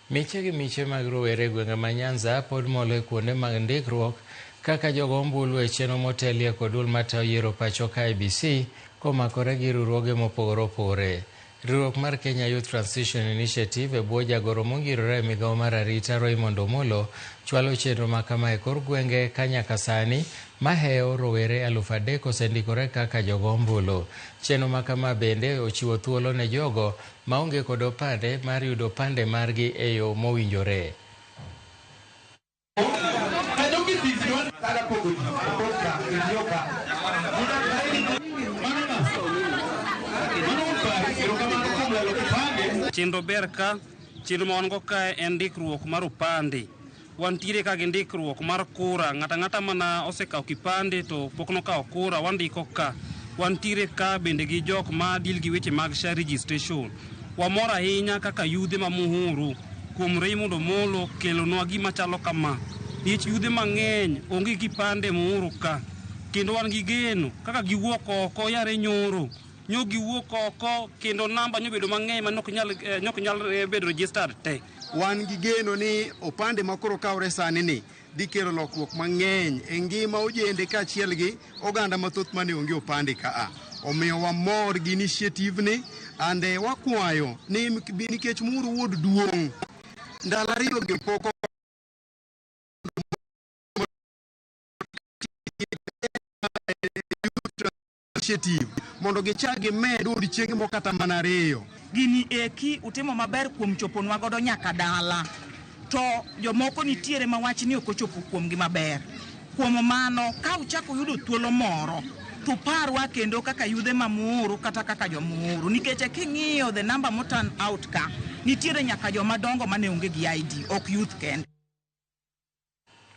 Miche gi miche mag rowere e gwenge ma Nyanza pod molo e kuonde mag ndikruok kaka jogo ombulu e chenro motelie kod duol matayo yiero pacho ka IEBC komakore gi riwruoge mopogore opogore. Riwruok mar Kenya Youth Transition Initiative e bwo jagoro mongirore e migawo mar arita Raymond Omolo chwalo chenro ma kama e kor gwenge ka nyaka sani mahewo rowere 3000 osendikore kaka jogo ombulu. Chenro ma kama bende ochiwo thuolo ne jogo maonge kod opande mar yudo opande margi e yo mowinjore. Chenro ber ka, chenro ma wan go kae en ndikruok mar opande. Wantiere ka gi ndikruok mar kura, ng'ato ang'ata mana osekawo kipande to pok nokawo kura wandiko ka. Wantiere ka bende gi jok ma deal gi weche mag SHA registration. Wamor ahinya kaka yudhe ma Muhuru kuom Raymond Omolo kelonwa gima chalo kama. Nikech yudhe mang'eny onge gi kipande Muhuru ka. Kendo wan gi geno kaka giwuok oko yare nyoro. Nyo giwuok oko kendo namba nyobedo mang'eny ma nok nyal, nok nyal bedo registered te. Wan gi geno ni opande ma koro kawre sani ni dhi kelo lokruok mang'eny e ngima ojende kaachiel gi oganda mathoth mane onge opande kaa. Omiyo wamor gi initiative ni and wakwayo ni nikech Muhuru wuod duong' ndalo ariyo gi pok initiative mondo gichak gimed odiechienge moko kata mana ariyo. Gini eki utimo maber kuom choponwa godo nyaka dala, to jomoko nitiere ma wach ni ok ochopo kuomgi maber. Kuom mano, ka uchako yudo thuolo moro, to uparwa kendo kaka yudhe ma Muhuru kata kaka jo Muhuru, nikech king'iyo the number mo turn out ka, nitiere nyaka joma dongo mane onge gi ID, ok youth kende.